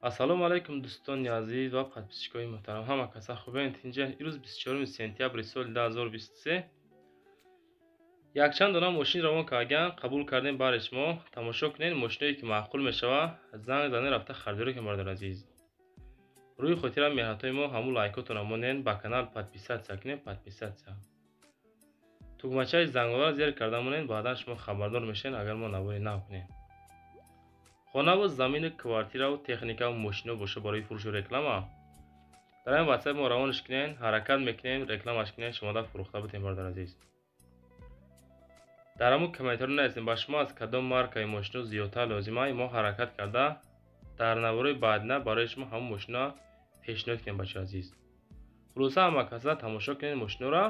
Ассалому алайкум, дӯстони азиз ва подписчикои муҳтарам. Ҳама каса хубен? Инҷа имрӯз 24 сентябри соли 2023 якчанд дона мошин равон кардан, қабул кардем барои шумо. Тамошо кунед, мошиное ки маъқул мешава, занг занед, рафта харидорӣ кунед, бародари азиз. Рӯи хотира меҳнатҳои мо ҳамун лайкотонро монед, ба канал подписаться кунед, подписаться. Тугмачаи зангора зер карда монед, баъдан шумо хабардор мешавед, агар мо навори нав кунем. Хонаву замину квартираву техникаву мошино боша барои фурӯшу реклама. Дар ин WhatsApp мо равонаш кунед, ҳаракат мекунем, рекламаш кунем, шумода фурӯхта бутем, бародари азиз. Дар ҳамун комментариҳо нависем, ба шумо аз кадом маркаи мошино зиёдтар лозима, мо ҳаракат карда дар наворои баъдина барои шумо ҳамун мошино пешниҳод кунем, бачаи азиз. Хулоса, ҳама каса тамошо кунед мошиноро,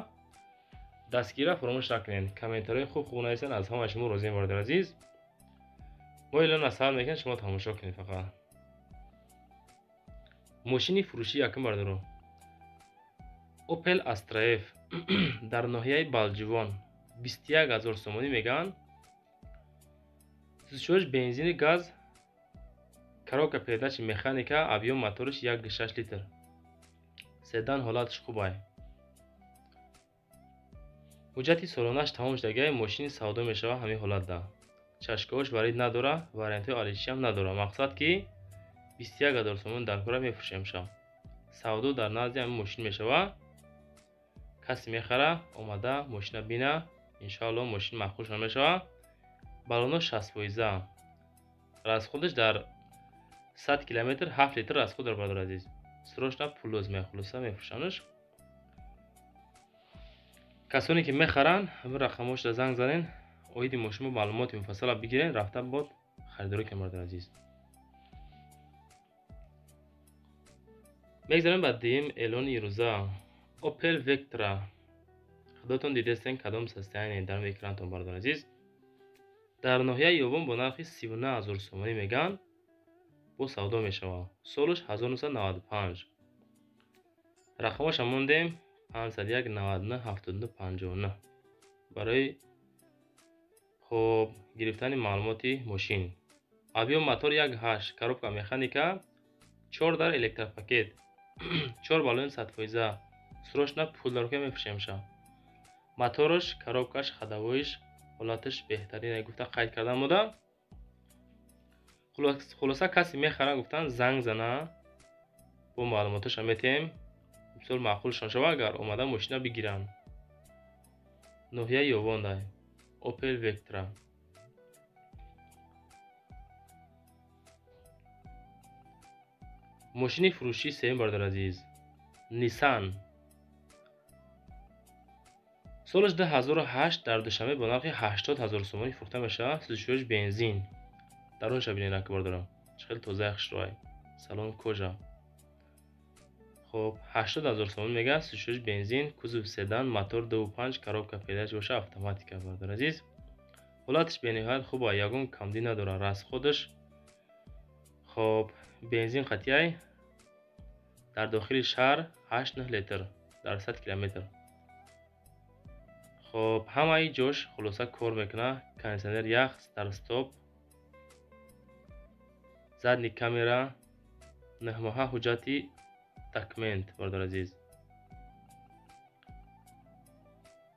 дастгирӣ фаромӯш накунед, комментариҳои хуб хуб нависед, аз ҳамаи шумо розием, бародари азиз. Мо эълон насар мекунем, шумо тамошо кунед фақат. Мошини фурӯшӣ якум, бародаро. Opel Astra F дар ноҳияи Балҷувон 21 000 сомонӣ мегӯянд. Сӯзишвориш бензини газ, коробка передачи механика, объём моториш 1,6 литр. Седан, ҳолаташ хубай. Ҳуҷҷати солонааш тамом шудагиай, мошини савдо мешава ҳамин ҳолатда. Чашкаҳош варид надора, вариантҳои алишиам надора. Мақсад ки 21 000 сомон дар кора мефурӯшем ша. Савдо дар назди ҳамин мошин мешава. Касе мехара, омада мошина бина, иншоалло мошин маъқулшон мешава. Баллоно 60%. Расходаш дар 100 километр 7 литр расход дорад, бародари азиз. Срочно пул лозим, хулоса мефурӯшамш. Касоне ки мехаранд, ҳамин рақамҳошро занг занед, оиди мошин маълумоти муфассала бигиред, рафта бод харидорӣ кунед, бародари азиз. Мегзарем ба дуюм эълони ирӯза. Opel Vectra. Худотон дидестен кадом состояние дар экранатон, бародари азиз. Дар ноҳияи Ёвон бо нархи 39 000 сомонӣ мегӯянд, бо савдо мешавад. Солаш 1995. Рақамашам мондем 501 99 79 59 барои хоб гирифтани маълумоти мошин. Объём мотор 1,8, коробка механика, 4 дар электропакет, 4 баллони 100%. Срочно пул дар мефурӯшем ша. Мотораш, коробкаш, ходовоиш ҳолаташ беҳтарин гуфта қайд карда мода. Хулоса, касе мехара гуфтан занг зана, бо маълумоташа метем. Мисол маъқулшон шава, агар омада мошина бигиранд. Ноҳияи Ёвондай. Opel Vectra. Мошини фурӯшии сеюм, бародари азиз. Nissan. Солаш 2008 дар Душанбе бо нархи 80 000 сомонӣ фурӯхта мешавад. Сӯзишвориш бензин. Дарунша бинед, ака бародарам. Чӣ хеле тозаи хушрӯай. Салон кожа. Хоб, 80 000 сомонӣ мегӯяд, сӯзишвориш бензин, кузов седан, мотор 2,5, коробка передач боша автоматика, бародари азиз. Ҳолаташ бениҳоят хуб, ягон камдӣ надорад. Расходаш хоб бензин қатъияй дар дохили шаҳр 8-9 литр дар 100 километр. Хоб, ҳамаи ҷош хулоса кор мекунад. Кондитсионер ях, старт-стоп, задний камера, 9 моҳа ҳуҷҷати документ, бародари азиз.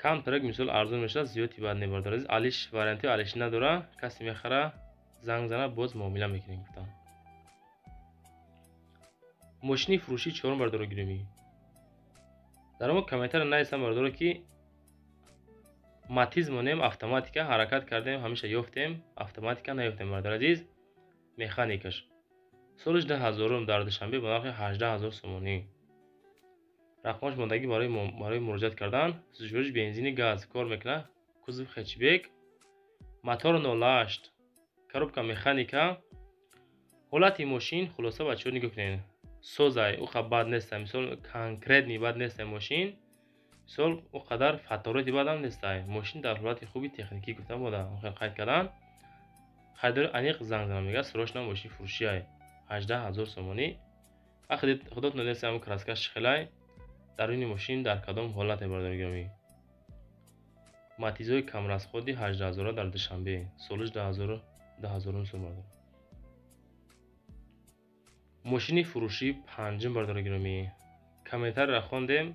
Камтарак мисол арзон мешавад, зиёди бад не, бародари азиз. Алиш варианти алиш надора, касе мехара занг зана, боз муомила мекунем гуфтам. Мошини фурӯшии чорум, бародаро гиромӣ. Дар мо комментарио нависам, бародаро, ки Матиз монем автоматика, ҳаракат кардем, ҳамеша ёфтем, автоматика наёфтем, бародари азиз. Механикаш. Солаш 2000 дар Душанбе бо нархи 18 000 сомонӣ. Рақамаш мондагӣ барои муроҷиат кардан. Сӯзишвориш бензини газ кор мекунад, кузов хэтчбек, мотор 0,8, коробка механика. Ҳолати мошин хулоса, бачаҳо, нигоҳ кунед. Созай, ӯ қа бад нестай, мисол конкретный бад нестай мошин. Мисол ӯ қадар фатороти бадам нестай. Мошин дар ҳолати хуби техникӣ гуфта мода, қайд кардан. Харидори аниқ занг занам мегӯяд, срочно мошин фурӯшиай. 18 000 сомонӣ. Худотон донеста ҳамун краскаш чӣ хелай, даруни мошин дар кадом ҳолате, бародари гиромӣ. Матизои камрасходи 18 000 дар Душанбе. Солиш 2000 сом, бародар. Мошини фурӯшии панҷум, бародари гиромӣ. Комментарийро хондем,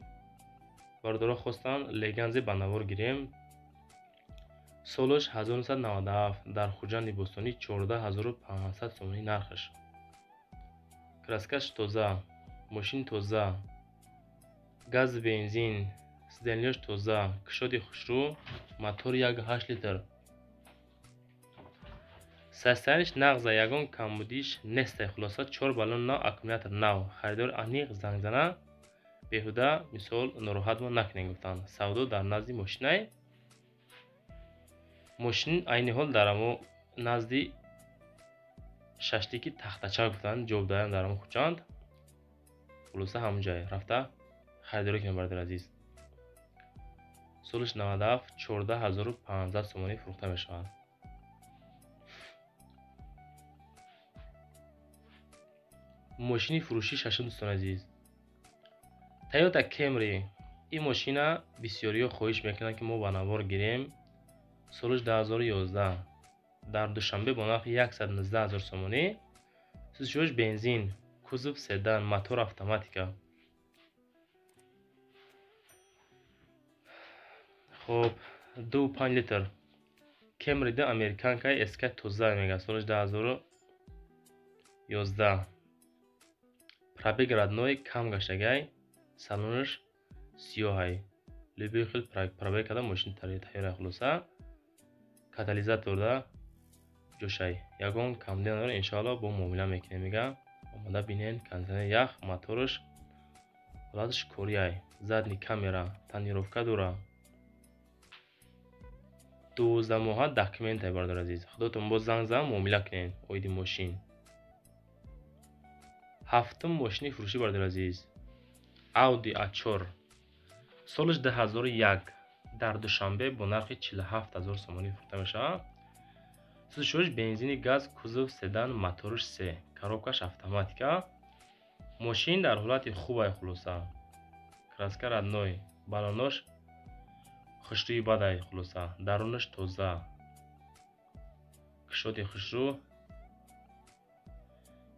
бародаро хостанд Леганзе ба навор гирем. Солаш 1997, дар Хуҷанди Бостонӣ 14500 сомонӣ нархаш. Краскаш тоза, мошин тоза, газ бензин, сиденьяш тоза, кушоди хушрӯ, мотор 1,8 литр. Состояниш нағза, ягон камбудиш нестай. Хулоса 4 баллон нав, аккумулятор нав. Харидор аниқ занг зана, беҳуда мисол нороҳатмон накунем гуфтанд. Савдо дар назди мошинай. Мошин айни ҳол дар амо назди шашлики тахтача гуфтанд, ҷавоб даям дар амо Хуҷанд. Хулоса ҳамон ҷай рафта харидорӣ кунем, бародари азиз. Солиш 97, 14500 сомонӣ фурӯхта мешавад. Мошини фурӯшии шашум, дӯстони азиз. Toyota Camry. Ин мошина бисёриҳо хоҳиш мекунанд, ки мо ба навор гирем. Солиш 2011, дар Душанбе бо нархи 119 000 сомонӣ. Сӯзишвориш бензин, кузов седан, мотор автоматика. Хоб, 2,5 литр. Camry д американка SK тоза мега, солиш 2011. Пробег родной кам гаштагай, салонаш сиёҳай. Любой хел пробег карда мошин тайёра. Хулоса катализаторда ҷошай. Ягон камбудӣ надора, иншоалло бо муомила мекунем мега. Омада бинен, кондитсионер ях, мотораш ҳолаташ кориай. Задний камера, тонировка дора. 12 моҳа документай, бародари азиз. Худотон боз занг зан, муомила кунед оиди мошин. Ҳафтум мошини фурӯшӣ, бародари азиз. Audi A4. Солаш 2001, дар Душанбе бо нархи 47000 сомонӣ фурӯхта мешавад. Сӯзишвориш бензини газ, кузов седан, мотораш се, коробкаш автоматика. Мошин дар ҳолати хубай. Хулоса краска родной, баллонош хушрӯи бадай. Хулоса дарунаш тоза, кушоди хушрӯ.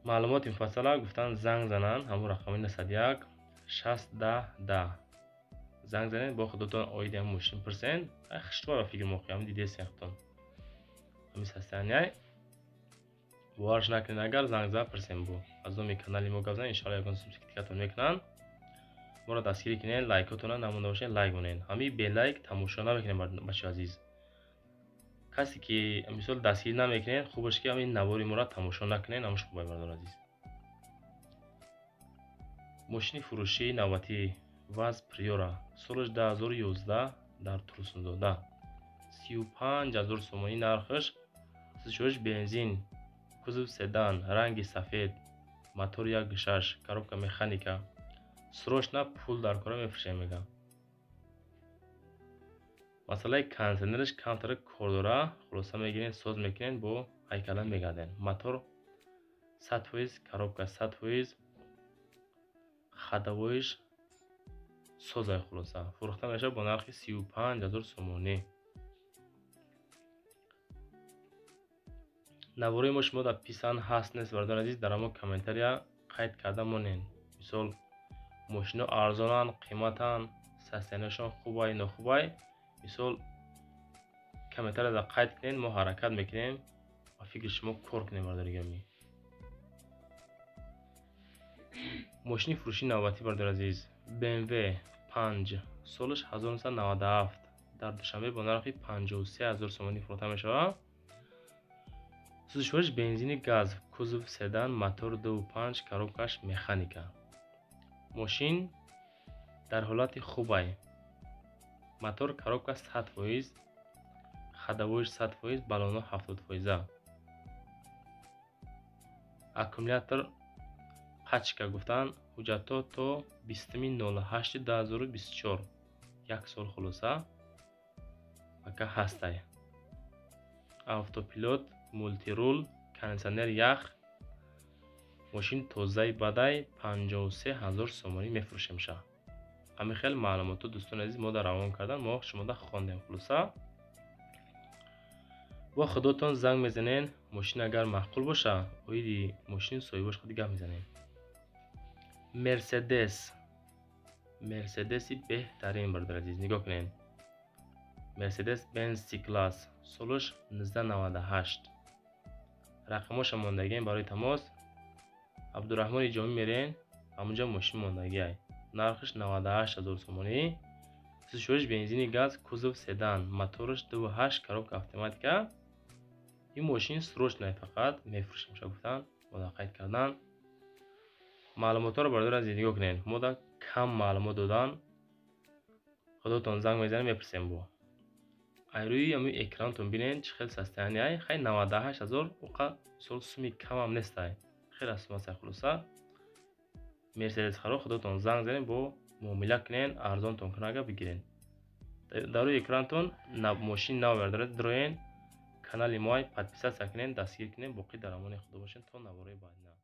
Маълумоти муфассала гуфтанд занг зананд ҳамон рақами 901 60 10 10 занг занед, бо худотон оиди ҳамин мошин пурсен. Хушрӯ ба фикр моқи ҳамин дидесен худтон ҳамин состоянияй. Боварш накунед, агар занг зад пурсем, бо аз номи канали мо гап занед, иншоалло ягон сум скидкатон мекунанд. Моро дастгирӣ кунед, лайкотонро намонда бошед, лайк монед. Ҳамин бе лайк тамошо намекунем, бачаи азиз. Касе ки мисол дастгирӣ намекунед, хубаш ки ҳамин навори моро тамошо накунед, ҳамаш хуб, бародари азиз. Мошини фурӯшии навбатӣ ВАЗ Приора, солаш 2011, дар Турсунзода 35 000 сомонӣ нархаш. Сӯзишвориш бензин, кузов седан, ранги сафед, мотор 1,6, коробка механика. Срочно пул дар кора мефурӯшем мега. Масъалаи кондитсионераш камтар кор дора. Хулоса мегирен, соз мекунен, бо ҳайкала мегарден. Мотор 100%, коробка 100%, ходовоиш созай. Хулоса фурӯхта мешавад бо нархи 35 000 сомонӣ. Наворои мо шумо дар писанд ҳаст нест, бародари азиз, дар ҳамо комментария қайд карда монед. Мисол мошино арзонанд, қиматанд, состоянияшон хубай, нохубай, мисол комментарияда қайд кунед, мо ҳаракат мекунем ба фикри шумо кор кунем, бародари гиромӣ. Мошини фурӯшии навбатӣ, бародари азиз, BMW 5, солаш 1997, дар Душанбе бо нархи 53 000 сомонӣ фурӯхта мешавад. Сӯзишвориш бензини газ, кузов седан, мотор 2,5, коробкаш механика. Мошин дар ҳолати хубай. Мотор, коробка 100%, ходовоиш 100%, баллонҳо 70%. Аккумулятор пачка гуфтанд, ҳуҷҷатҳо то 20.08.2024, як сол хулоса ака ҳастай. Автопилот, мультирул, кондитсионер ях, мошин тозаи бадай, 53 000 сомонӣ мефурӯшемша. Ҳамин хел маълумотҳо, дӯстони азиз, мо дар равон кардан, мо шумода хондем. Хулоса бо худотон занг мезанен, мошин агар маъқул боша, оиди мошини соҳибош худи гап мезанем. Мерседес, Мерседеси беҳтарин, бародари азиз, нигоҳ кунед. Мерседес Бенз С класс, солаш 1998. Рақамоша мондагием барои тамос. Абдураҳмони Ҷомӣ мерен, ҳамунҷа мошин мондагиай. Нархаш 98 ҳазор сомонӣ. Сӯзишвориш бензини газ, кузов седан, мотораш 2,8, коробка автоматика. Ин мошин срочный, фақат мефурӯшем ша гуфтан, мода қайд кардан. Маълумотҳоро, бародари азиз, нигоҳ кунед. Мода кам маълумот додан. Худотон занг мезанем, мепурсем бо. Ай рӯи ҳамин экранатон бинед, чӣ хел состояние ай. Хай, 98 ҳазор уқа мисол суми камам нестай. Хеле сум аст. Хулоса, Мерседес харо худотон занг занед, бо муомила кунед, арзонтон кунага бигиред. Дар рӯи экранатон мошин нав бардоред, дроен канали моай подписаться кунед, дастгир кунед. Боқӣ дар амони Худо бошед то навораи баъдина.